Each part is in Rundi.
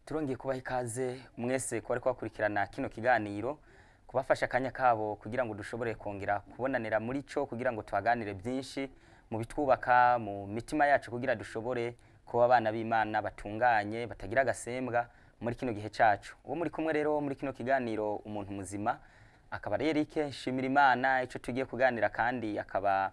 Turongeye kubaha ikaze mwese kuba ariko bakurikirana kino kiganiro, kubafasha akanya kabo kugira ngo dushobore kongera kubonanira muri cyo, kugira ngo tuhaganire byinshi mu bitwubaka mu mitima yacu, kugira dushobore kuba abana b'Imana batunganye batagira agasembwa muri kino gihe cyacu. Uwo muri kumwe rero muri kino kiganiro umuntu muzima akaba ari Eric Nshimira Imana. Icyo tugiye kuganira kandi akaba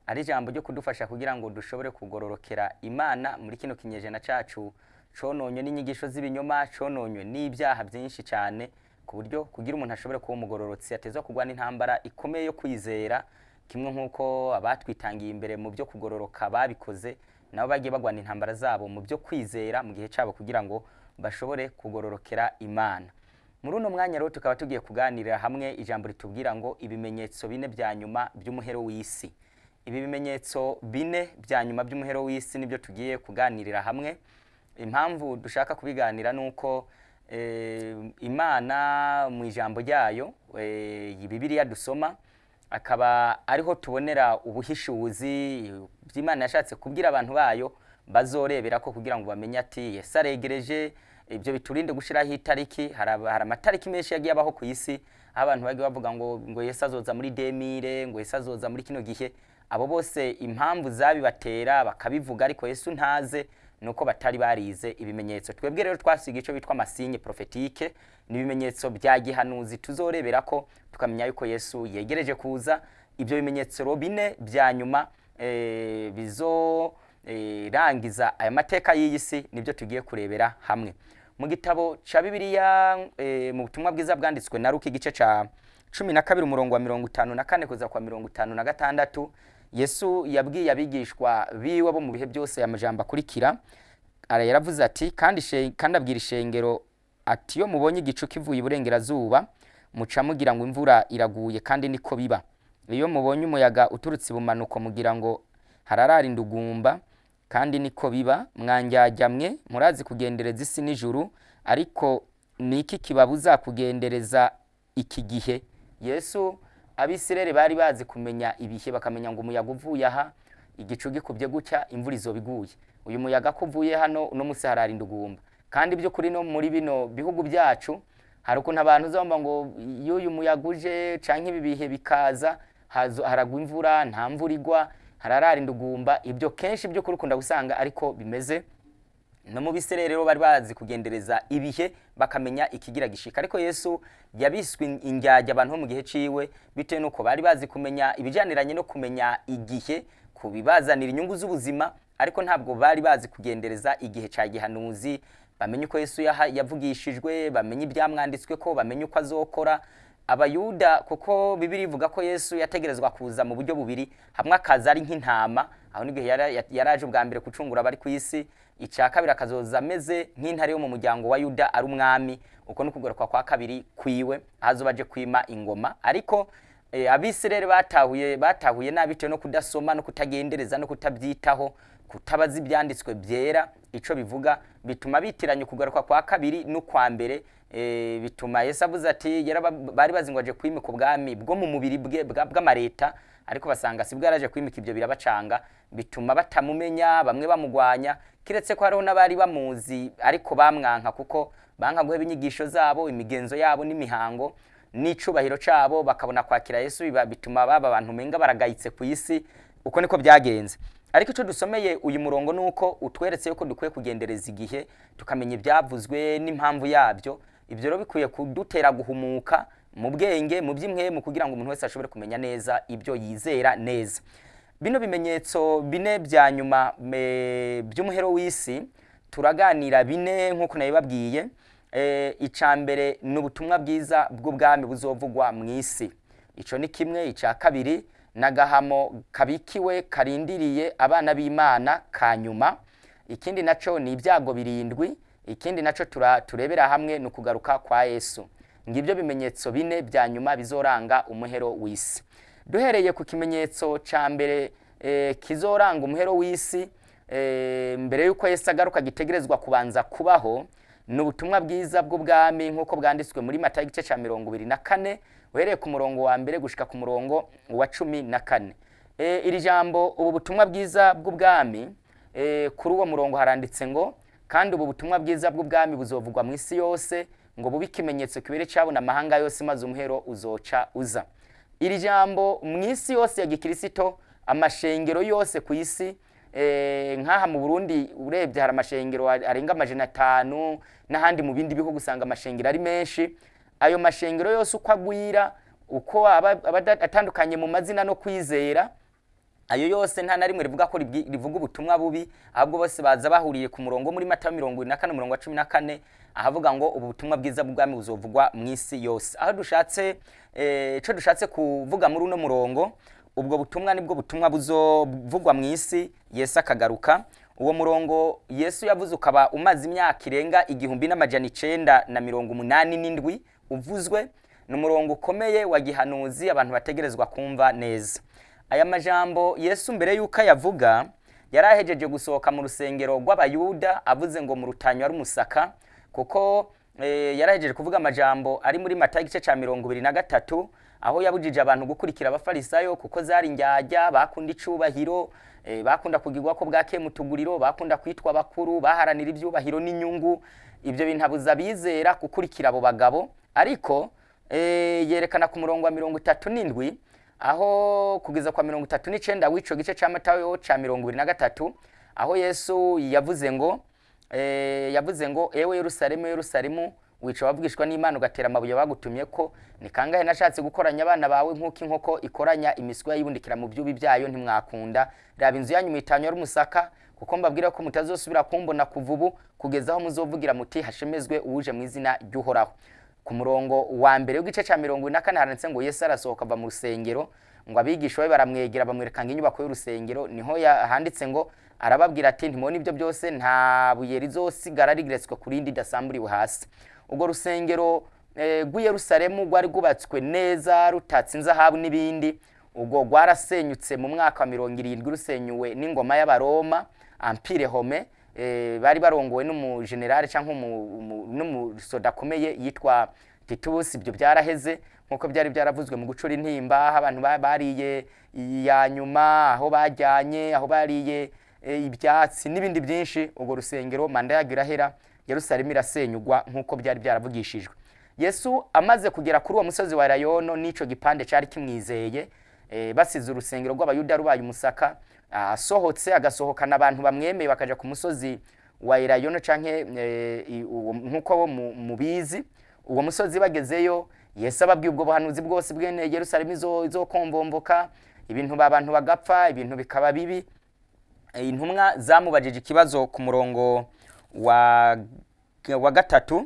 ari ijambo ryo kudufasha kugira ngo dushobore kugororokera Imana muri kino kinyejana cyacu cononywe n'inyigisho z'ibinyoma, cononywe n'ibyaha byinshi cyane, ku buryo kugira umuntu ashobore kuba umugororotsi atezwa kurwana intambara ikomeye yo kwizera, kimwe nk'uko abatwitangiye imbere mu byo kugororoka babikoze, nabo bagiye bagwana intambara zabo mu byo kwizera mu gihe cyabo kugira ngo bashobore kugororokera Imana. Muri uno mwanya rero tukaba tugiye kuganirira hamwe ijambo ritubwira ngo ibimenyetso bine bya nyuma by'umuhero w'isi. Ibi bimenyetso bine bya nyuma by'umuhero w'isi nibyo tugiye kuganirira hamwe. Impamvu dushaka kubiganira nuko Imana mu ijambo ryayo, Bibiliya dusoma, akaba ariho tubonera ubuhishuzi by'Imana yashatse kubwira abantu bayo bazorebera ko kugira ngo bamenye ati Yesu aregereje. Ibyo biturinde gushiraho itariki. Hari amatariki menshi yagiye abaho ku isi, aho abantu bagiye bavuga ngo Yesu azoza muri 2000, ngo Yesu azoza muri kino gihe. Abo bose impamvu zabibatera bakabivuga ariko Yesu ntaze, nuko batari barize ibimenyetso. Twebwe rero twasiga ico bitwa ama signes prophétiques, ni ibimenyetso bya gihanuzi tuzorebera ko tukamenya yuko Yesu yegereje kuza. Ibyo bimenyetso rero bine bya nyuma bizo rangiza aya mateka y'iyi si nibyo tugiye kurebera hamwe mu gitabo ca Bibiliya, mu butumwa bwiza bwanditswe na Luka igice ca 12 umurongo wa 54 kuza kwa 56. Yesu yabwiye abigishwa biwe bo mu bihe byose amajambo akurikira. Ara yaravuze ati kandi abwira ishengero ati iyo mubonye igicu kivuye iburengerazuba muca mugira ngo imvura iraguye, kandi niko biba. Iyo mubonye umuyaga uturutse ibumanuko mugira ngo hararara indugumba, kandi niko biba. Mwanjyajyamwe murazi kugendereza isi n'ijuru, ariko niki kibabuza kugendereza iki gihe? Yesu Abisirayeli bari bazi kumenya ibihe, bakamenya ngo umuyaga uvuye aha, igicu gikubye gutya, imvura izoba iguye. Uyu muyaga ko uvuye hano uno munsi harara indugumba. Kandi by'ukuri no muri bino bihugu byacu hari ukuntu abantu uzumva ngo iyo uyu muyaga uje canke ibi bihe bikaza haragwa imvura, nta mvura igwa, hararara indugumba. Ibyo kenshi by'ukuri ukunda gusanga ariko bimeze. No mu Bisirayeli rero bari bazi kugendereza ibihe bakamenya ikigira gishika, ariko Yesu yabiswe indyarya abantu bo mu gihe ciwe bitewe nuko bari bazi kumenya ibijaniranye no kumenya igihe kubibazanira inyungu z'ubuzima, ariko ntabwo bari bazi kugendereza igihe ca gihanuzi, bamenye uko Yesu yavugishijwe, bamenye ibyamwanditswe ko, bamenye uko azokora. Abayuda, kuko Bibiliya ivuga ko Yesu yategerezwa kuza mu buryo bubiri, hamwe akaza ari nk'intama, aho n'igihe yaraje ubwa mbere gucungura abari ku isi, icya kabiri akazoza ameze nk'intare yo mu muryango wa Yuda ari umwami. Uko ni ukugaruka kwa kabiri kwiwe, aho aje kwima ingoma. Ariko Abisirayeli batahuye nabi bitewe no kudasoma no kutagendereza no kutabyitaho, kutabaza ibyanditswe byera ico bivuga, bituma bitiranya ukugaruka kwa kabiri n'ukwa mbere. Bituma Yesu avuze ati bari bazi ngo aje kwimika ubwami bwo mu mubiri bwe bw'amareta, ariko basanga sibwo yaraje kwimika, ibyo birabacanga, bituma batamumenya, bamwe bamugwanya, kiretse ko hariho n'abari bamuzi ariko bamwanka, kuko banka guheba inyigisho zabo, imigenzo yabo n'imihango n'icubahiro cabo, bakabona kwakira Yesu bituma baba abantu menga baragayitse ku isi. Uko niko byagenze. Ariko ico dusomeye uyu murongo nuko utweretse yuko dukwiye kugendereza igihe, tukamenya ibyavuzwe n'impamvu yabyo. Ibyo rero bikwiye kudutera guhumuka mu bwenge, mu by'imwemu, kugira ngo umuntu wese ashobore kumenya neza ibyo yizera neza. Bino bimenyetso bine bya nyuma by'umuhero w'isi turaganira bine nk'uko nabibabwiye. Ica mbere ni ubutumwa bwiza bw'ubwami buzovugwa mu isi, ico ni kimwe. Ica kabiri n'agahamo kabikiwe karindiriye abana b'Imana ka nyuma. Ikindi naco ni ibyago birindwi. Ikindi naco turebera hamwe ni ukugaruka kwa Yesu. Ngibyo bimenyetso bine bya nyuma bizoranga umuhero w'isi. Duhereye ku kimenyetso ca mbere kizoranga umuhero w'isi, mbere yuko Yesu agaruka gitegerezwa kubanza kubaho, ni ubutumwa bwiza bw'ubwami nk'uko bwanditswe muri Matayo igice ca 24 uhereye ku murongo wa mbere gushika ku murongo wa 14. Iri jambo ubu butumwa bwiza bw'ubwami, kuri uwo murongo haranditse ngo kandi ubu butumwa bwiza bw'ubwami buzovugwa mu isi yose ngo bube ikimenyetso kibere cabona amahanga yose, maze umuhero uzoca uza. Iri jambo mu isi yose ya gikirisito, amashengero yose ku isi, nk'aha mu Burundi urebye hari amashengero arenga 500, n'ahandi mu bindi bihugu usanga amashengero ari menshi. Ayo mashengero yose uko agwira, uko aba atandukanye mu mazina no kwizera, ayo yose nta na rimwe rivuga ko rivuga ubutumwa bubi, ahubwo bose baza bahuriye ku murongo muri Matayo 24 umurongo wa 14, ahavuga ngo ubu butumwa bwiza bw'ubwami buzovugwa mu isi yose. Aho dushatse, ico dushatse kuvuga muri uno murongo, ubwo butumwa nibwo butumwa buzovugwa mu isi Yesu akagaruka. Uwo murongo Yesu yavuze ukaba umaze imyaka irenga 1987 uvuzwe. Ni umurongo ukomeye wa gihanuzi abantu bategerezwa kumva neza. Aya majambo Yesu mbere y'uko ayavuga yari ahejeje gusohoka mu rusengero rw'Abayuda, avuze ngo mu rutanyo ari umusaka, kuko yarahejeje kuvuga amajambo ari muri Matayo igice ca 23, aho yabujije abantu gukurikira Abafarisayo kuko zari indyarya, bakunda icubahiro, bakunda kugirwa ko bwake mu tuguriro, bakunda kwitwa bakuru, baharanira ivyubahiro n'inyungu. Ibyo bintu abuza abizera gukurikira abo bagabo. Ariko yerekana ku murongo wa 37 aho kugeza kwa 39 w'ico gice ca Matayo ca 23, aho Yesu yavuze ngo ewe Yerusalemu, Yerusalemu, wica abavugishwa n'Imana ugatera amabuye bagutumye ko, ni kangahe nashatse gukoranya abana bawe nk'uko inkoko ikoranya imiswa yibundikira mu byubi byayo, ntimwakunda. Raba inzu yanyu muyitanyo ari umusaka, kuko mbabwira ko mutazosubira kumbona kuva ubu kugeza aho muzovugira muti hashemezwe uwuje mu izina ry'Uhoraho. Ku murongo wa mbere w'igice ca 44 handitse ngo Yesu arasohoka ava mu rusengero, ngo abigisha be baramwegera bamwereka ngo inyubako y'urusengero. Niho handitse ngo arababwira ati ntimubona ibyo byose, nta buye rizosigara rigeretswe ku rindi ridasamburiwe hasi. Ubwo rusengero rw'i Yerusalemu rwari rwubatswe neza, rutatse inzahabu n'ibindi. Ubwo rwarasenyutse mu mwaka wa 70, rusenyuwe n'ingoma y'Abaroma, Empire Home, bari barongowe n'umugenerale cyangwa n'umusoda akomeye yitwa Titus. Ibyo byaraheze nkuko byari byaravuzwe mu gucura intimba, aho abantu bariye iya nyuma, aho bajyanye, aho bariye ibyatsi n'ibindi byinshi. Ubwo rusengero manda yarwo irahera, Yerusalemu irasenyugwa nkuko byari byaravugishijwe. Yesu amaze kugera kuri uwo musozi wa Elayono n'ico gipande cari kimwizeye, basize urusengero rw'Abayuda rubaye umusaka, asohotse agasohokana abantu bamwemeye bakaja ku musozi wa Elayono canke nkuko mubizi uwo musozi. Bagezeyo Yesu ababwiye ubwo buhanuzi bwose bwene Yerusalemu izokomvomvoka, ibintu abantu bagapfa, ibintu bikaba bibi. Intumwa zamubajije ikibazo ku murongo wa 3,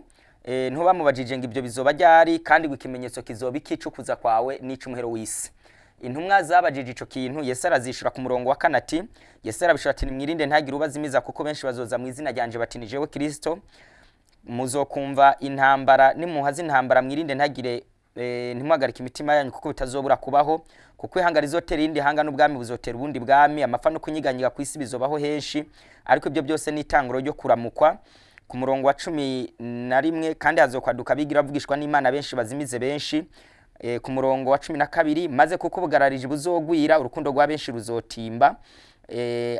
niho bamubajije ngo ibyo bizoba ryari, kandi ngo ikimenyetso kizoba ikicukuza kwawe n'icumuhero w'isi. Intumwa zabajije ico kintu, Yesu arazishura ku murongo wa 4 ati, Yesu arabishura ati nimwirinde ntagire ubazimiza, kuko benshi bazoza mu izina ryanje bati ni jewe Kristo, muzokumva intambara nimuha z'intambara, mwirinde ntagire ntimuhagarike imitima yanyu, kuko bitazobura kubaho. Kuko ihanga rizotera irindi hanga, n'ubwami buzotera ubundi bwami, amapfa no kunyiganyiga ku isi bizobaho henshi, ariko ibyo byose ni itanguro ryo kuramukwa. Ku murongo wa 11, kandi hazokwaduka abigira bavugishwa n'Imana benshi bazimize benshi. Ku murongo wa 12, maze kuko ubugarariji buzogwira, urukundo rwa benshi ruzotimba,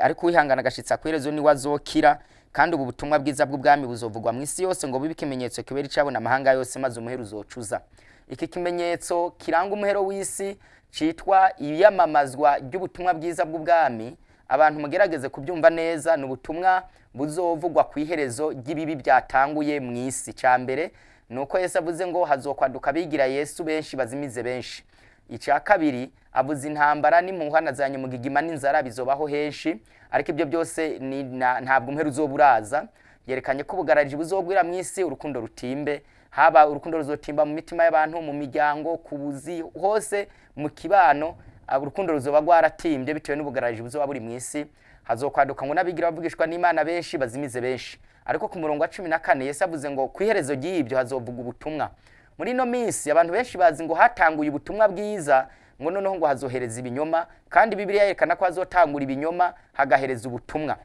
ariko uwihangana agashitsa kw'iherezo niwe azokira. Kandi ubu butumwa bwiza bw'ubwami buzovugwa mu isi yose ngo bibe ikimenyetso kibera icabona amahanga yose, maze umuhero uzocuza. Iki kimenyetso kiranga umuhero w'isi citwa iyamamazwa ry'ubutumwa bwiza bw'ubwami. Abantu mugerageze kubyumva neza, ni ubutumwa buzovugwa ku iherezo ry'ibibi byatanguye mu isi. Cya mbere ni uko Yesu avuze ngo hazokwaduka abigira Yesu benshi bazimize benshi. Icya kabiri avuze intambara n'impuha na za nyamugigima n'inzara bizobaho henshi, ariko ibyo byose ntabwo umuhero uzoba uraza. Yerekanye ko ubugarariji buzogwira mu isi, urukundo rutimbe, haba urukundo ruzotimba mu mitima y'abantu, mu miryango, ku buzi hose, mu kibano, urukundo ruzoba rwaratimbye bitewe n'ubugarariji buzoba buri mu isi. Hazokwaduka ngo n'abigira bavugishwa n'Imana benshi bazimize benshi. Ariko ku murongo wa 14 Yesu avuze ngo ku iherezo ry'ibyo hazovuga ubutumwa. Muri ino minsi abantu benshi bazi ngo hatanguye ubutumwa bwiza, ngo noneho ngo hazohereza ibinyoma, kandi Bibiliya yerekana ko hazotangura ibinyoma hagahereza ubutumwa.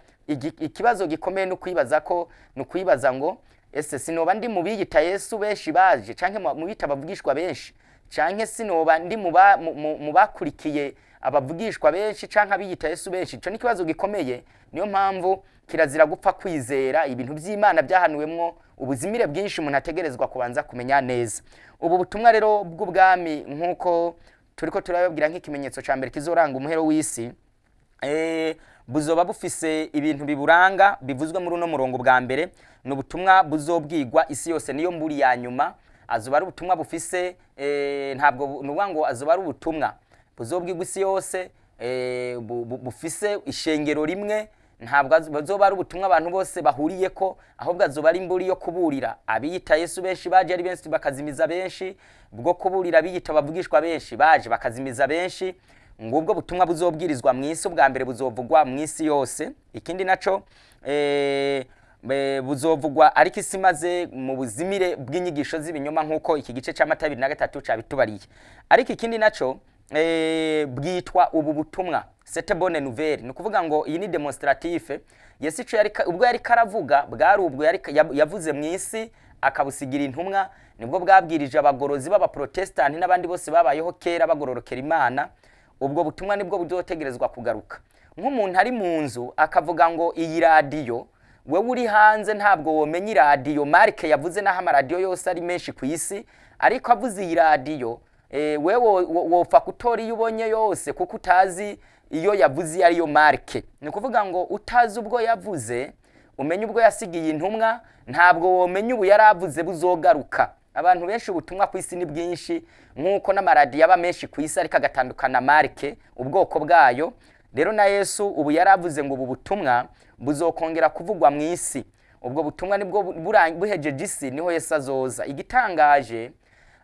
Ikibazo gikomeye ni ukwibaza ko ni ukwibaza ngo ese sinoba ndi mu biyita Yesu benshi baje, canke mu bita bavugishwa benshi, canke sinoba ndi mu bakurikiye Abavugishwa benshi canke abiyita Yesu benshi, ico ni ikibazo gikomeye. Niyo mpamvu kirazira gupfa kwizera ibintu by'Imana byahanuwemwo ubuzimire bwinshi, umuntu ategerezwa kubanza kumenya neza. Ubu butumwa rero bw'ubwami, nk'uko turiko turababwira nk'ikimenyetso ca mbere kizoranga umuhero w'isi, buzoba bufise ibintu biburanga bivuzwe muri uno murongo. Bwa mbere ni ubutumwa buzobwigwa isi yose, niyo mburi ya nyuma. Azoba ari ubutumwa bufise ntabwo ni ukuvuga ngo azoba ari ubutumwa buzobwigwa isi yose, bufise ishengero rimwe. Ntabwo buzoba ari ubutumwa abantu bose bahuriyeko, ahubwo azoba ari imburi yo kuburira abiyita Yesu benshi baje ari benshi bakazimiza benshi, bwo kuburira abiyita bavugishwa benshi baje bakazimiza benshi. Ngubwo butumwa buzobwirizwa mu isi ubwa mbere, buzovugwa mu isi yose. Ikindi naco, buzovugwa ariko isi imaze mu buzimire bw'inyigisho z'ibinyoma, nk'uko iki gice cya Matayo 23 cabitubariye. Ariko ikindi naco, bwitwa ubu butumwa, cette bonne nouvelle. Ni ukuvuga ngo iyi ni démonstratif. Yesu ico yari ubwo yari karavuga bwari ubwo yari yavuze mu isi akabusigira intumwa, nibwo bwabwirije abagorozi b'abaprotestanti n'abandi bose babayeho kera bagororokera Imana. Ubwo butumwa nibwo buzotegerezwa kugaruka. Nk'umuntu ari mu nzu akavuga ngo iyi radiyo, wewe uri hanze ntabwo womenya iradiyo marque yavuze, n'aho amaradiyo yose ari menshi ku isi, ariko avuze iyi radiyo, wewe wopfa kutora iyo ubonye yose kuko utazi iyo yavuze iyo ariyo marque. Ni ukuvuga ngo utazi ubwo yavuze, umenye ubwo yasigiye intumwa, ntabwo womenya ubu yari avuze buzogaruka. Abantu benshi, ubutumwa ku isi ni bwinshi, nk'uko n'amaradiyo aba menshi ku isi ariko agatandukana marque, ubwoko bwayo. Rero na Yesu ubu yari avuze ngo ubu butumwa buzokongera kuvugwa mu isi. Ubwo butumwa nibwo buhejeje isi, niho Yesu azoza. Igitangaje,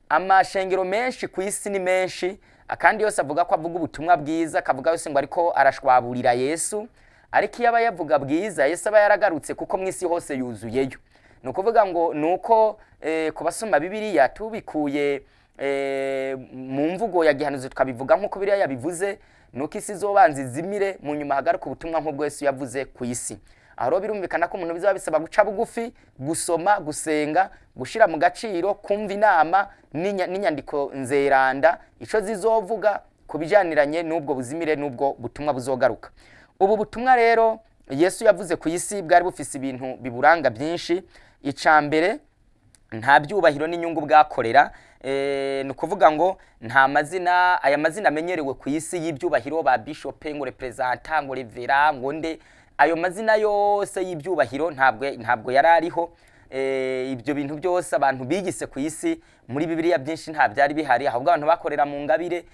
amashengero menshi ku isi ni menshi, akandi yose avuga ko avuga ubutumwa bwiza, akavuga yose ngo ariko arashwaburira Yesu. Ariko iyo aba yavuga bwiza, Yesu aba yaragarutse, kuko mu isi hose yuzuyeyo. Ni ukuvuga ngo ni uko ku basoma Bibiliya, tubikuye mu mvugo ya gihanuzi, tukabivuga nk'uko Bibiliya yabivuze, ni uko isi izobanza izimire, mu nyuma hagaruka ubutumwa nk'ubwo Yesu yavuze ku isi. Aho rero birumvikana ko umuntu bizaba bisaba guca bugufi, gusoma, gusenga, gushira mu gaciro, kumva inama n'inyandiko nzeranda ico zizovuga ku bijaniranye n'ubwo buzimire n'ubwo butumwa buzogaruka. Ubu butumwa rero Yesu yavuze ku isi bwari bufise ibintu biburanga byinshi. Ica mbere, nta byubahiro n'inyungu bwakorera. Ni ukuvuga ngo nta mazina, aya mazina amenyerewe ku isi y'ibyubahiro, ba bishop, ngo représentant, ngo révérend, ngo nde, ayo mazina yose y'ibyubahiro ntabwo yari ariho. Ibyo bintu byose abantu bigise ku isi, muri Bibiliya byinshi nta byari bihari, ahubwo abantu bakorera mu ngabire.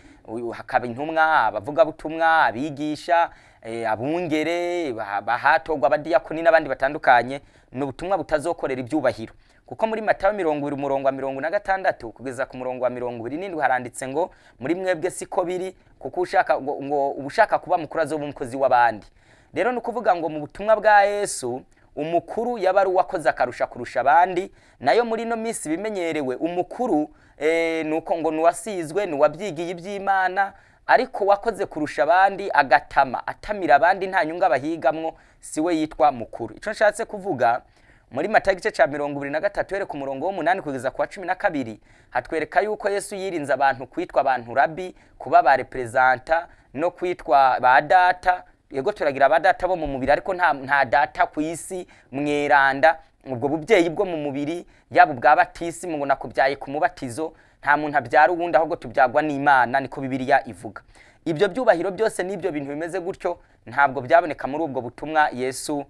Hakaba intumwa, abavugabutumwa, abigisha, abungere, bahatorwa abadiyakoni n'abandi batandukanye. Ni ubutumwa butazokorera ibyubahiro, kuko muri Matayo 20 umurongo wa 46 kugeza ku murongo wa 27 haranditse ngo: "Muri mwebwe siko biri, kuko ushaka ngo ushaka kuba mukuru azoba umukozi w'abandi." Rero ni ukuvuga ngo mu butumwa bwa Yesu umukuru yaba ari uwakoze akarusha kurusha abandi. Nayo muri ino minsi bimenyerewe umukuru nuko ngo nuwasizwe, nuwabyigiye iby'Imana, ariko wakoze kurusha abandi agatama atamira abandi nta nyungu abahigamwo, siwe yitwa mukuru. Ico nshatse kuvuga, muri Matayo igice ca 23 uhereye ku murongo w'8 kugeza ku wa 12, hatwereka yuko Yesu yirinze abantu kwitwa abantu rabi, kuba ba représentant no kwitwa ba data. Yego, turagira ba data bo mu mubiri, ariko nta data ku isi mweranda. Ubwo bubyeyi bwo mu mubiri, yaba ubwa batisimu, ngo nakubyaye ku mubatizo, nta muntu abyara uwundi, ahubwo tubyagwa n'Imana, niko Bibiliya ivuga. Ibyo byubahiro byose n'ibyo bintu bimeze gutyo ntabwo byaboneka muri ubwo butumwa Yesu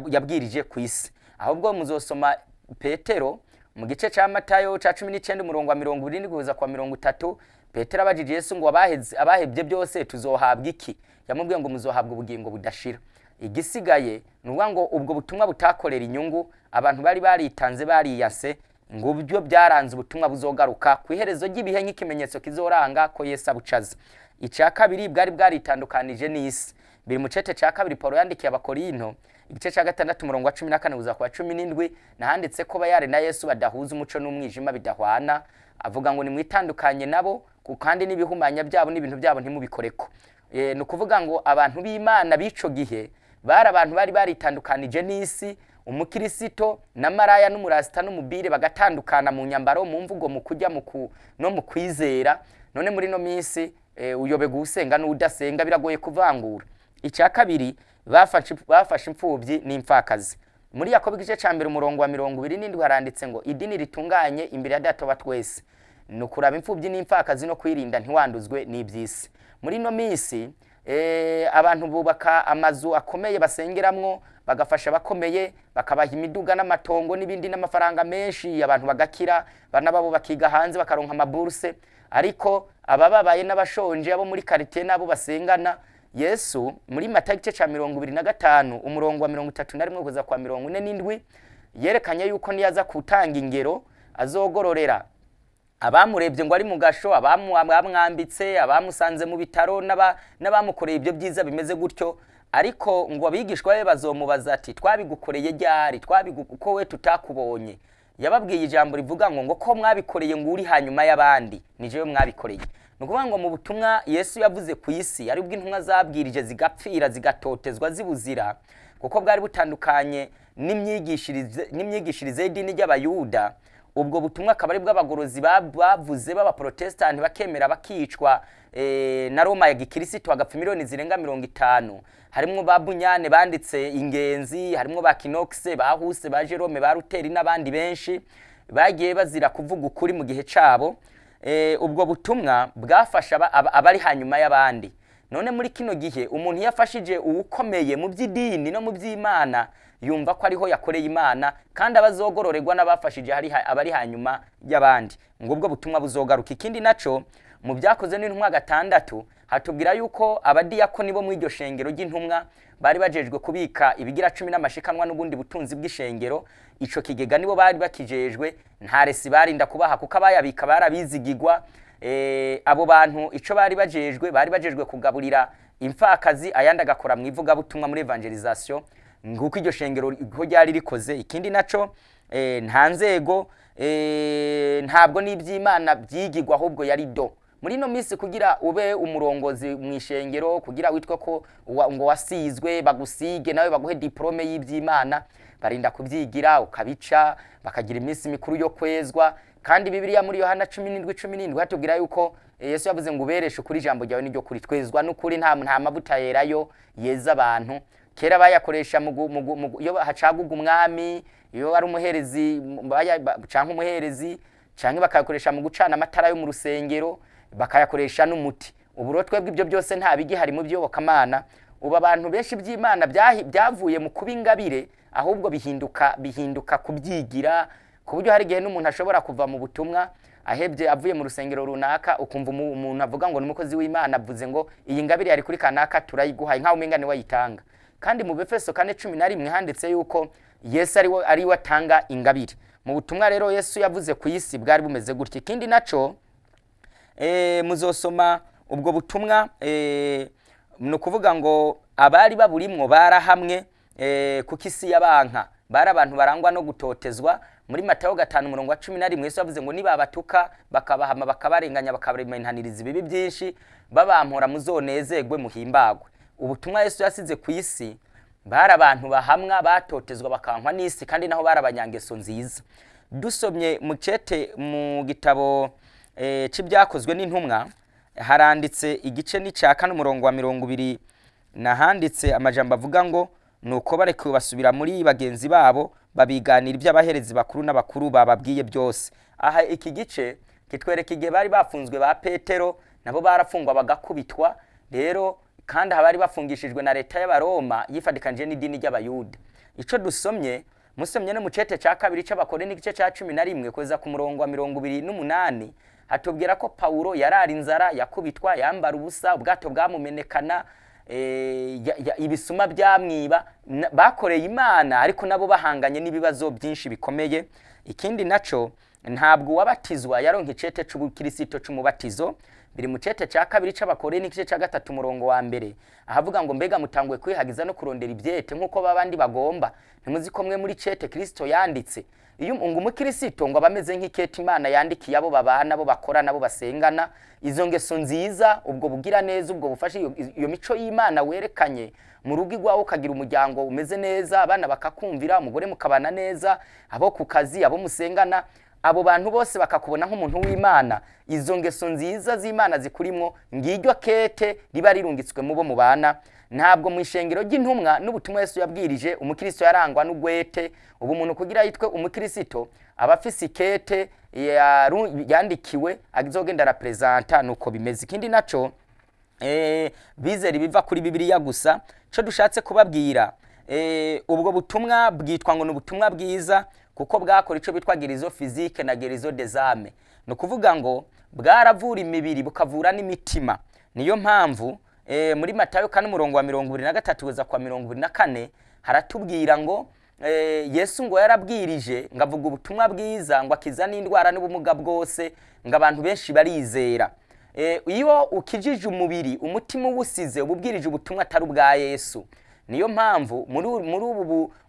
yabwirije ku isi. Ahubwo muzosoma Petero mu gice ca Matayo ca 19 umurongo wa 70 kugeza kwa 30. Petero abajije Yesu ngo: "Abahebye byose tuzohabwa iki?" Yamubwiye ngo: "Muzohabwa ubugingo budashira." Igisigaye ni ukuvuga ngo ubwo butumwa butakorera inyungu, abantu bari baritanze, bariyase, ngo byo byaranze ubutumwa buzogaruka ku iherezo ry'ibihe nk'ikimenyetso kizoranga ko Yesu abucaza. Icya kabiri, bwari bwaritandukanije n'isi. Biri mu cete cya kabiri Paulo yandikiye Abakorinto, igice cya 6 umurongo wa 14 kuza ku wa 17, nahanditse ko Bayari na Yesu badahuza, umuco n'umwijima bidahwana. Avuga ngo: "Nimwitandukanye nabo kandi n'ibihumanya byabo n'ibintu byabo ntimubikoreko." Ni ukuvuga ngo abantu b'Imana b'ico gihe bari abantu bari baritandukanije n'isi. Umukirisito na maraya n'umurasita n'umubire bagatandukana mu nyambaro, mu mvugo, mu kurya, no mu kwizera. None muri ino minsi Uyoberwa usenga n'udasenga, biragoye kuvangura. Icya kabiri, bafashe imfubyi n'imfakazi. Muri Yakobo igice cya 1 umurongo wa 27 haranditse ngo idini ritunganye imbere ya Data wa twese ni ukuraba imfubyi n'imfakazi no kwirinda ntiwanduzwe n'iby'isi. Muri ino minsi abantu bubaka amazu akomeye basengeramwo, bagafasha abakomeye, bakabaha imiduga n'amatongo n'ibindi n'amafaranga menshi, abantu bagakira, bana babo bakiga hanze bakaronka amaburse, ariko abababaye n'abashonje abo muri quartier nabo basengana. Yesu muri Matayo igice ca 25 umurongo wa 31 kugeza kwa 47 yerekanye yuko niyaza kutanga ingero azogororera abamurebye ngo ari mu gasho, abamwambitse, abamusanze mu bitaro, n'abamukoreye ibyo byiza bimeze gutyo. Ariko ngo abigishwa be bazomubaza ati twabigukoreye ryari, ko we tutakubonye? Yababwiye ijambo rivuga ngo ko mwabikoreye ngo uri hanyuma y'abandi, ni jewe mwabikoreye. Ni ukuvuga ngo mu butumwa Yesu yavuze ku isi, ari bwo intumwa zabwirije zigapfira zigatotezwa zibuzira, kuko bwari butandukanye n'imyigishirize y'idini ry'Abayuda. Ubwo butumwa akaba ari bw'abagorozi bavuze b'abaprotestanti bakemera bakicwa na Roma ya gikirisitu, hagapfa miliyoni zirenga 50. Harimwo ba Bunyane banditse Ingenzi, harimwo ba Kinokse, ba Huse, ba Jerome, ba Ruteri n'abandi benshi bagiye bazira kuvuga ukuri mu gihe cabo. Ubwo butumwa bwafasha abari hanyuma y'abandi. None muri kino gihe umuntu yafashije uwukomeye mu by'idini no mu by'Imana yumva ko ariho yakoreye Imana, kandi abazogororerwa n'abafashije abari hanyuma y'abandi. Ngo ubwo butumwa buzogaruka. Ikindi naco, mu byakoze n'intumwa 6 hatubwira yuko abadiyakoni bo mu iryo shengero ry'intumwa bari bajejwe kubika ibigira 10 n'amashikanwa n'ubundi butunzi bw'ishengero. Ico kigega nibo bari bakijejwe, nta resi barinda kubaha kuko abayabika barabizigigwa. Abo bantu ico bari bajejwe kugaburira imfakazi, ayandi agakora mu ivugabutumwa muri evangelisation, nguko iryo shengero ko ryari rikoze. Ikindi naco, nta nzego, ntabwo n'iby'Imana byigirwa, ahubwo yari do. Muri ino minsi kugira ube umurongozi mu ishengero, kugira witwe ko ngo wasizwe, bagusige nawe baguhe diplome y'iby'Imana, barinda kubyigira ukabica, bakagira iminsi mikuru yo kwezwa. Kandi Bibiliya muri Yohana 17:17 hatubwira yuko Yesu yavuze ngo ubereshe ukuri, ijambo ryawe niryo kuri. Twezwa n'ukuri, nta mavuta yerayo yeza abantu. Kera bayakoresha iyo hacaguga umwami, iyo ari umuherezi canke umuherezi, canke bakayakoresha mu gucana amatara yo mu rusengero, bakayakoresha n'umuti. Ubu rero twebwe ibyo byose nta bigihari mu by'iyobokamana. Ubu abantu benshi by'Imana byavuye mu kuba ingabire, ahubwo bihinduka kubyigira, ku buryo hari igihe n'umuntu ashobora kuva mu butumwa ahebye avuye mu rusengero runaka, ukumva umuntu avuga ngo ni umukozi w'Imana avuze ngo iyi ngabire yari kuri kanaka turayiguhaye, nkaho umenga ni we ayitanga. Kandi mu Befeso 4:11 handitse yuko Yesu ari we atanga ingabire. Mu butumwa rero Yesu yavuze ku isi bwari bumeze gutya. Ikindi naco, muzosoma ubwo butumwa, ni ukuvuga ngo abari baburimwo barahamwe, kuko isi yabanka, bari abantu barangwa no gutotezwa. Muri Matayo 5 umurongo wa 11 Yesu yavuze ngo nibabatuka bakabahama bakabarenganya bakabarementaniriza ibibi byinshi, babampora muzonezerwe muhimbagwe. Ubutumwa Yesu yasize ku isi, bari abantu bahamwa batotezwa bakankwa n'isi, kandi naho bari abanyangeso nziza. Dusomye mu cete mu gitabo c'ibyakozwe n'intumwa, haranditse igice n'icya 4 umurongo wa 20, nahanditse amajambo avuga ngo nuko barekuwe basubira muri bagenzi babo babiganira iby'abaherezi bakuru n'abakuru bababwiye byose. Aha iki gice kitwereka igihe bari bafunzwe ba Petero, nabo barafungwa bagakubitwa. Rero kandi abari bafungishijwe na leta y'Abaroma yifadikanije n'idini ry'Abayuda. Ico dusomye, musomye no mu cete ca 2 c'Abakorinto igice ca 11 kugeza ku murongo wa 28, hatubwira ko Paulo yarara inzara, yakubitwa, yambara ubusa, ubwato bwamumenekana, ibisuma byamwiba. Bakoreye Imana ariko nabo bahanganye n'ibibazo byinshi bikomeye. Ikindi naco, ntabwo uwabatizwa yaronka icete c'ubukirisito c'umubatizo. Biri mu cete ca 2 c'Abakorinto igice ca 3 umurongo wa 1, ahavuga ngo mbega mutanguye kwihagiza no kurondera ibyete nkuko babandi bagomba, ntimuzi ko mwe muri cete Kristo yanditse. Iyo ngo umukirisito ngo abameze nk'ikete Imana yandikiye abo babana, abo bakora, nabo basengana, izo ngeso nziza, ubwo bugira neza, ubwo bufashe iyo mico y'Imana werekanye mu rugo iwawe, ukagira umuryango umeze neza, abana bakakumvira, umugore mukabana neza, abo ku kazi, abo musengana, Abo bantu bose bakakubona nk'umuntu w'Imana, izo ngeso nziza z'Imana zikurimwo, ngiryo kete riba rirungitswe mu bo mubana. Ntabwo mu ishengero ry'intumwa n'ubutumwa Yesu yabwirije umukristo yarangwa n'ugwete. Ubu umuntu kugira yitwe umukristo aba afise ikete yandikiwe azogenda arapresenta, nuko bimeze. Ikindi naco, bizera ibiva kuri Bibiliya gusa. Ico dushatse kubabwira, ubwo butumwa bwitwa ngo ni ubutumwa bwiza kuko bwakora ico bitwa guérison physique na guérison des âmes. Ni ukuvuga ngo bwaravura imibiri, bukavura n'imitima. Niyo mpamvu muri Matayo 4 umurongo wa 23 kugeza kwa 24 haratubwira ngo Yesu ngo yarabwirije, ngo avuga ubutumwa bwiza, ngo akiza n'indwara n'ubumuga bwose, ngo abantu benshi barizera. Iyo ukijije umubiri, umutima uwusize, uba ubwirije ubutumwa atari ubwa Yesu. Niyo mpamvu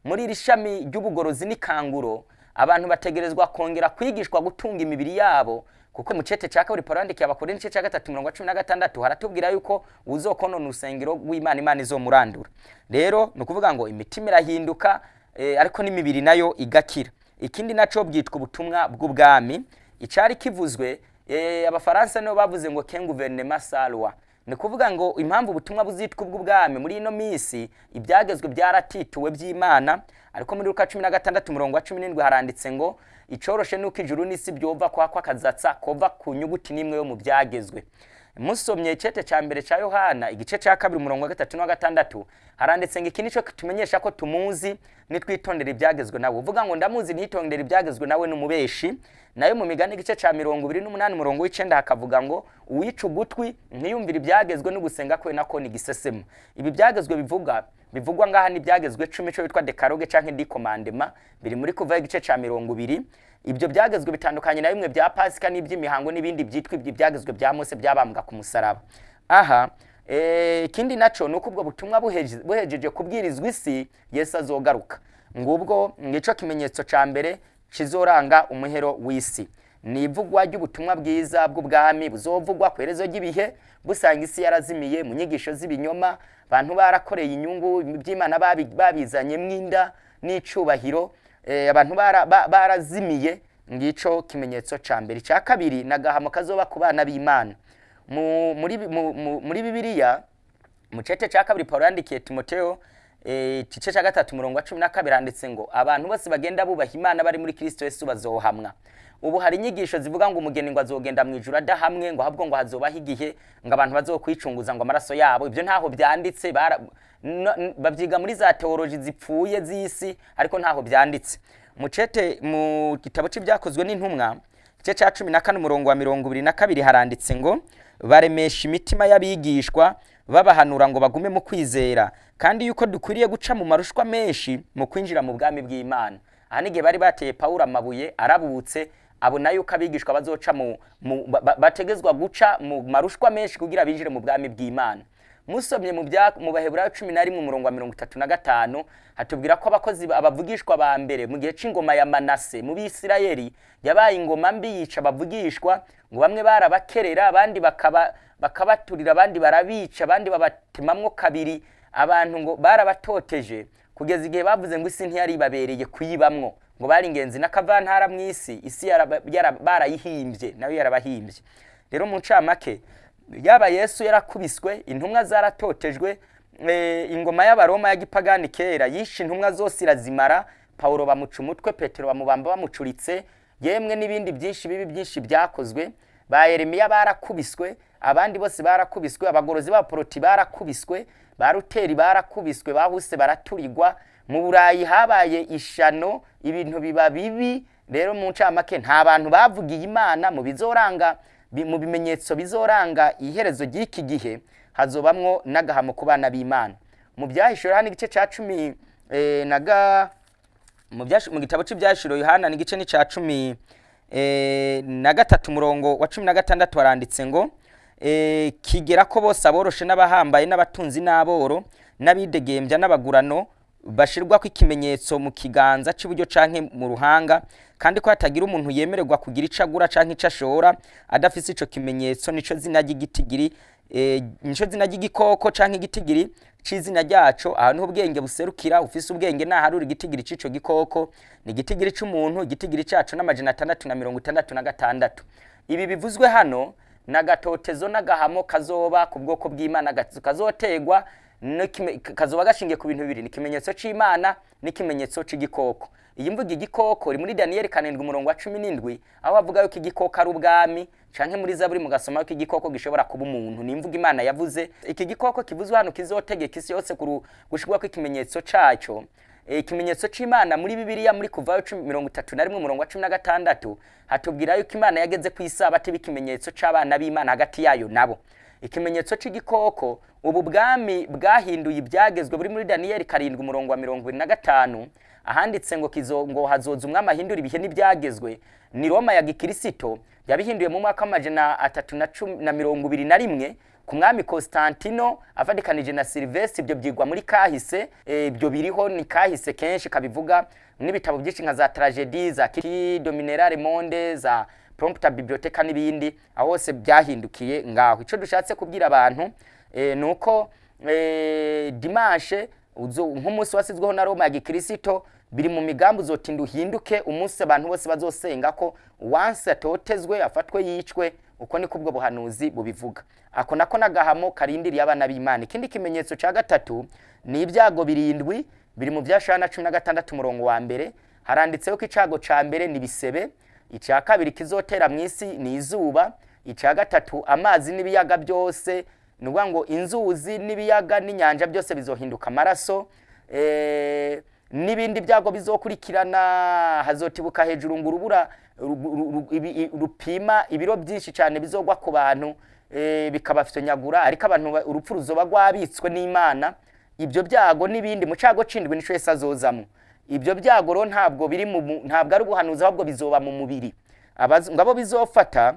muri iri shami ry'ubugorozi n'ikanguro abantu bategerezwa kongera kwigishwa gutunga imibiri yabo, kuko mu cete cya kabiri Paulo yandikiye Abakorinto, igice cya 3 umurongo wa 16, haratubwira yuko uzokonona urusengero rw'Imana, Imana izomurandura. Rero ni ukuvuga ngo imitima irahinduka, ariko n'imibiri nayo igakira. Ikindi naco, bwitwa ubutumwa bw'ubwami. Icari kivuzwe, Abafaransa nibo bavuze ngo qu'un gouvernement sans loi. Ni kuvuga ngo impamvu ubutumwa buzitwa ubw'ubwami, muri ino minsi ibyagezwe byaratituwe by'Imana. Ariko muri Luka 16 umurongo wa 17 haranditse ngo icoroshe nuko ijuru n'isi byova kwa kwakazatsa kova ku nyuguti n'imwe yo mu byagezwe. Musomye icete ca mbere ca Yohana, igice ca 2 umurongo wa 3 n'uwa 6, haranditse ngo iki nico kitumenyesha ko tumuzi, nitwitondera ibyagezwe nawe. Uvuga ngo ndamuzi ntitondera ibyagezwe nawe n'umubeshi. Nayo mu Migani, igice ca 28 umurongo w'9, hakavuga ngo uwica ugutwi ntiyumvire ibyagezwe n'ugusenga kwe nako ni gisesemo. Ibi byagezwe bivugwa ngaha ni ibyagezwe 10, ico bitwa Décalogue canke dix commandements, biri muri Kuva igice ca 20. Ibyo byagezwe bitandukanye na bimwe bya Pasika n'iby'imihango n'ibindi byitwa ibyagezwe bya Mose byabambwa ku musaraba. Aha ikindi naco nuko ubwo butumwa buhejeje kubwirizwa isi, Yesu azogaruka. Ngubwo ngico kimenyetso ca mbere kizoranga umuhero w'isi, ni ivugwa ry'ubutumwa bwiza bw'ubwami buzovugwa ku iherezo ry'ibihe, busanga isi yarazimiye mu nyigisho z'ibinyoma, abantu barakoreye inyungu by'Imana, babizanyemwo inda n'icubahiro, abantu barazimiye. Ngico kimenyetso ca mbere. Icya kabiri, nagahamo kazoba ku bana b'Imana. Muri Bibiliya, mu cete cya kabiri Paulo yandikiye Timoteo, igice cya 3 umurongo wa 12, handitse ngo abantu bose bagenda bubaha Imana bari muri Kristo Yesu bazohamwa. Ubu hari inyigisho zivuga ngo umugeni ngo azogenda mu ijuru adahamwe, ngo ahubwo ngo hazobaho igihe ngo abantu bazokwicunguza ngo amaraso yabo. Ibyo ntaho byanditse, babyiga muri za théologie zipfuye z'isi, ariko ntaho byanditse. Mucete mu gitabo c'Ibyakozwe n'Intumwa, igice cya 14 umurongo wa 22, haranditse ngo baremesha imitima y'abigishwa, babahanura ngo bagume mu kwizera, kandi yuko dukwiriye guca mu marushwa menshi mu kwinjira mu bwami bw'Imana. Aha n'igihe bari bateye Pawulo amabuye arabutse, abona yuko abigishwa bazoca mu, mu ba, ba, bategezwa guca mu marushwa menshi kugira binjire mu bwami bw'Imana. Musomye mu Baheburayo 11 umurongo wa 35, hatubwira ko abakozi abavugishwa ba mbere mu gihe c'ingoma ya Manase mu Bisirayeli, yabaye ingoma mbi yica abavugishwa, ngo bamwe barabakerera, abandi bakabaturira, abandi barabica, abandi babatemamwo kabiri. Abantu ngo barabatoteje kugeza igihe bavuze ngo isi ntiyari ibabereye kuyibamwo, ngo bari ingenzi n'akavantara mu isi, isi barayihimbye nayo yarabahimbye. Rero mu ncamake, yaba Yesu yarakubiswe, intumwa zaratotejwe, ingoma y'Abaroma ya gipagani kera yishe intumwa zose irazimara, Paulo bamuca umutwe, Petero bamubamba bamucuritse, yemwe n'ibindi byinshi bibi byinshi byakozwe. Ba Yeremiya barakubiswe, abandi bose barakubiswe, abagorozi b'abaporoti barakubiswe, ba Ruteri barakubiswe, bahuse baraturirwa. Mu Burayi habaye ishano, ibintu biba bibi. Rero mu ncamake, nta bantu bavugiye Imana. Mu bizoranga mu bimenyetso bizoranga iherezo ry'iki gihe hazobamwo n'agahamo ku bana b'Imana. Mu Byahishuro hano, igice ca 10 na mu gitabo c'Ibyahishuro Yohana, ni igice ni ca 13 umurongo wa 16, haranditse ngo kigera ko bose aboroshe n'abahambaye n'abatunzi n'aboro n'abidegembya n'abagurano bashirwako ikimenyetso mu kiganza cy'iburyo canke mu ruhanga, kandi ko hatagira umuntu yemererwa kugira ico agura canke ico ashora adafise ico kimenyetso, nico zina ry'igitigiri, nico zina ry'igikoko canke igitigiri. c'izina ryaco. Aha niho ubwenge buserukira. Ufise ubwenge naharura igitigiri c'ico gikoko, ni igitigiri c'umuntu, igitigiri caco n'666. Ibi bivuzwe hano n'agatotezo n'agahamo kazoba ku bwoko bw'Imana, kazotegwa kazoba gashingiye ku bintu bibiri: ni ikimenyetso c'Imana n'ikimenyetso c'igikoko. Iyi mvuga igikoko iri muri Daniyeli 7 umurongo wa 17, aho bavuga yuko igikoko ari ubwami, canke muri Zaburi mugasoma yuko igikoko gishobora kuba umuntu. Ni imvugo Imana yavuze. Iki gikoko kivuzwe hano kizotegeka isi yose gushirwako ikimenyetso caco. Ikimenyetso c'Imana muri Bibiliya, muri Kuvayo 31 umurongo wa 16, hatubwira yuko Imana yageze ku isabato iba ikimenyetso c'abana b'Imana hagati yayo nabo. Ikimenyetso c'igikoko, ubu bwami bwahinduye ibyagezwe buri muri Daniyeli 7 umurongo wa 25, ahanditse ngo kizo ngo hazoza umwami ahindura ibihe n'ibyagezwe. Ni Roma ya gikirisito yabihinduye mu mwaka w'321 ku mwami Constantino avadikanije na Silvestre. Ibyo byigwa muri kahise, ibyo biriho ni kahise kenshi kabivuga n'ibitabo byinshi nka za tragedie za Qui dominera le monde, za Prompta Bibliotheca n'ibindi, aho hose byahindukiye ngaho. Ico dushatse kubwira abantu nuko dimanche nk'umunsi wasizweho na Roma ya gikirisito biri mu migambi uzotinda uhinduke umunsi abantu bose bazosenga ko wanse atotezwe, afatwe, yicwe. Uko niko ubwo buhanuzi bubivuga. Ako nako n'agahamo karindiriye abana b'Imana. Ikindi kimenyetso cya gatatu ni ibyago birindwi biri mu Byashana 16 umurongo wa mbere. Haranditseho ko icago ca mbere ni bisebe, icya kabiri kizotera mu isi ni izuba, icya gatatu amazi n'ibiyaga byose, ni ukuvuga ngo inzuzi n'ibiyaga n'inyanja byose bizohinduka amaraso. N'ibindi byago bizokurikirana, hazotibuka hejuru ngo urubura rupima ibiro byinshi cyane bizogwa ku bantu, bikabafyonyagura, ariko abantu urupfu ruzoba rwabitswe n'Imana. Ibyo byago n'ibindi mu cago cindwi nico Yesu azozamwo. Ibyo byago rero ntabwo biri mu ntabwo ari ubuhanuzi, ahubwo bizoba mu mubiri. Ngo abo bizofata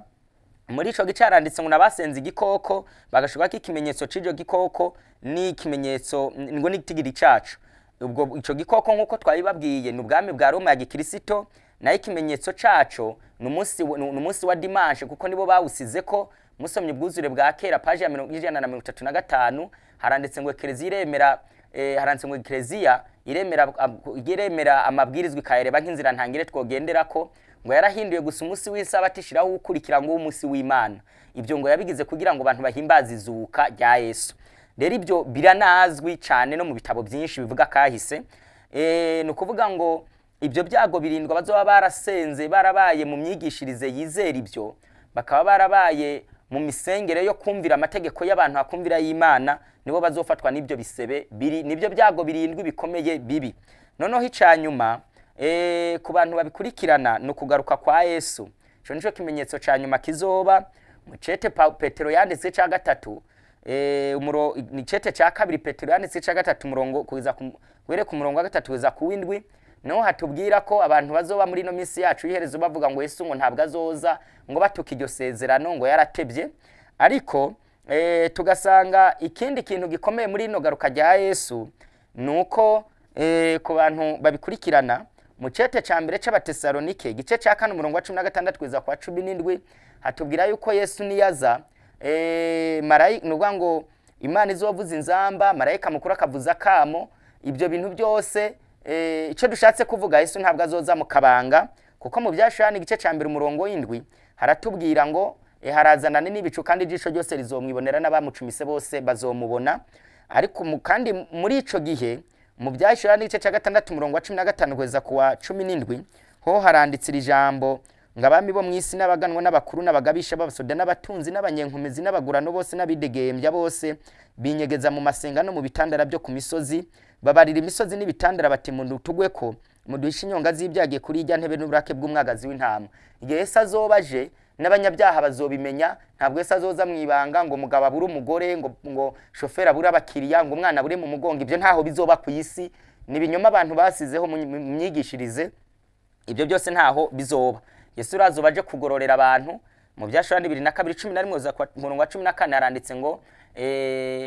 muri ico gice haranditse ngo nabasenze igikoko bagashirwako ikimenyetso c'ico gikoko n'ikimenyetso ngo n'igitigiri caco. Ubwo ico gikoko, nk'uko twabibabwiye, ni ubwami bwa Roma ya gikirisito, nayo ikimenyetso caco ni umunsi wa dimanche, kuko nibo bawusize. Ko musomye Ubwuzure bwa Kera, paji ya 135, haranditse ngo ekereziya iremera, haranditse ngo ekereziya iremera amabwirizwa, ikayareba nk'inzira ntangire twogenderako. Ngo yarahinduye gusa umunsi w'isabato, ishiraho uwukurikira ngo umunsi w'Imana. Ibyo ngo yabigize kugira ngo abantu bahimbaze izuka rya Yesu. Rero ibyo biranazwi cyane no mu bitabo byinshi bivuga kahise. Ni ukuvuga ngo ibyo byago birindwi, bazoba barasenze, barabaye mu myigishirize yizera ibyo, bakaba barabaye mu misengere yo kumvira amategeko y'abantu hakumvira y'Imana, nibo bazofatwa n'ibyo bisebe biri, nibyo byago birindwi bikomeye bibi. Noneho icanyuma, ku bantu babikurikirana, ni ukugaruka kwa Yesu. Ico nico kimenyetso ca nyuma kizoba. Mu cete Petero yanditse ca gatatu, ni cete ca kabiri Petero yanditse ca gatatu, umurongo kugeza ku guhere ku murongo wa gatatu kugeza ku w'indwi, niho hatubwira ko abantu bazoba muri ino minsi yacu y'iherezo bavuga ngo Yesu ngo ntabwo azoza, ngo batuka iryo sezerano, ngo yaratebye. Ariko tugasanga ikindi kintu gikomeye muri ino garuka rya Yesu ni uko, ku bantu babikurikirana, mu cete ca mbere c'Abatesalonike, igice ca kane umurongo wa 16 kugeza kwa 17, hatubwira yuko Yesu niyaza, ni ukuvuga ngo Imana izovuza inzamba, marayika mukuru akavuza akamo. Ibyo bintu byose, icyo dushatse kuvuga, Yesu ntabwo azoza mu kabanga, kuko mu Byashani igice ca mbere umurongo w'indwi haratubwira ngo harazanana n'ibicu, kandi ijisho ryose rizomwibonera, n'abamucumise bose bazomubona. Ariko kandi muri ico gihe, mu Byashani igice ca gatandatu umurongo wa 15 kugeza ku wa 17, ho haranditse iri jambo ngo abami bo mu isi n'abaganwa n'abakuru n'abagabisha b'abasoda n'abatunzi n'abanyenkomezi n'abagurano bose n'abidegembya bose binyegeza mu masenga no mu bitandara byo ku misozi, babarira imisozi n'ibitandara bati: "Mutugwe ko muduhishe inyonga z'ibyagiye kuri ijya ntebe n'uburake bw'umwagazi w'intama." Igihe Yesu azoba aje, n'abanyabyaha bazobimenya. Ntabwo Yesu azoza mu ibanga, ngo umugabo abure umugore, ngo shoferi abure abakiriya, ngo umwana abure mu mugongo. Ibyo ntaho bizoba ku isi, ni ibinyoma abantu basizeho mu myigishirize. Ibyo byose ntaho bizoba. Yesu urazoba aje kugororera abantu. Mu Byashura 22:11 kugeza ku murongo wa 14 haranditse ngo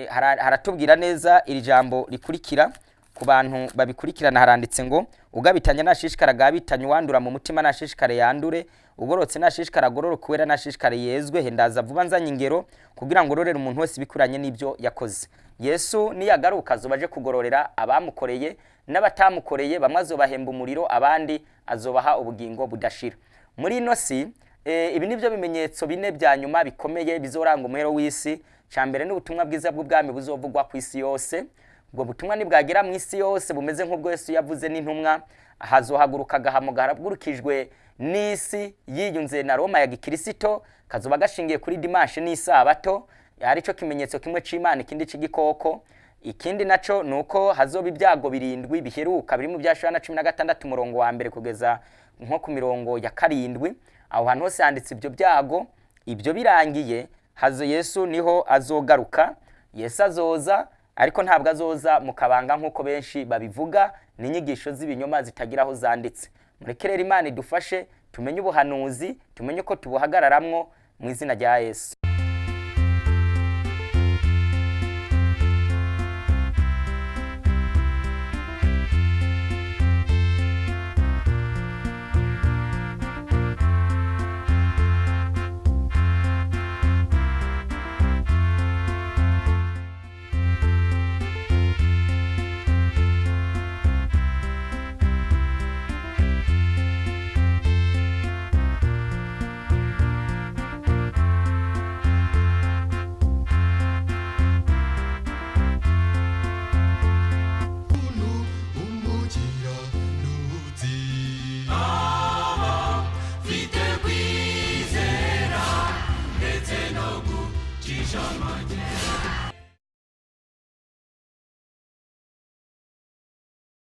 haratubwira neza iri jambo rikurikira. Ku bantu babikurikirana haranditse ngo: "Ugabitanya nashishikara agabitanye, uwandura mu mutima nashishikare yandure, ugororotse nashishikara agororoke, uwera nashishikare yezwe. Hendaza vuba nzanye ingero kugira ngo urorere umuntu wese ibikwiranye n'ibyo yakoze." Yesu niyagaruka azoba aje kugororera abamukoreye n'abatamukoreye. Bamwe azobahemba umuriro, abandi azobaha ubugingo budashira. Muri ino si ibi nibyo bimenyetso bine bya nyuma bikomeye bizoranga umuhero w'isi. Cya mbere ni ubutumwa bwiza bw'ubwami buzovugwa ku isi yose. Ubwo butumwa nibwagera mu isi yose, bumeze nk'ubwo Yesu yavuze n'intumwa, hazohaguruka agahamo gahagurukijwe n'isi yiyunze na Roma ya gikirisito, kazoba gashingiye kuri dimanche n'isabato, aricyo kimenyetso kimwe c'Imana, ikindi c'igikoko. Ikindi naco ni uko hazoba ibyago birindwi biheruka biri mu bya Yohana 16 umurongo wa mbere kugeza nko ku mirongo ya 7. Aho hantu hose handitse ibyo byago. Ibyo birangiye, hazo Yesu niho azogaruka. Yesu azoza, ariko ntabwo azoza mu kabanga nk'uko benshi babivuga. Ni inyigisho z'ibinyoma zitagira aho zanditse. Mureke rero Imana idufashe tumenye ubuhanuzi, tumenye uko tubuhagararamwo mu izina rya Yesu.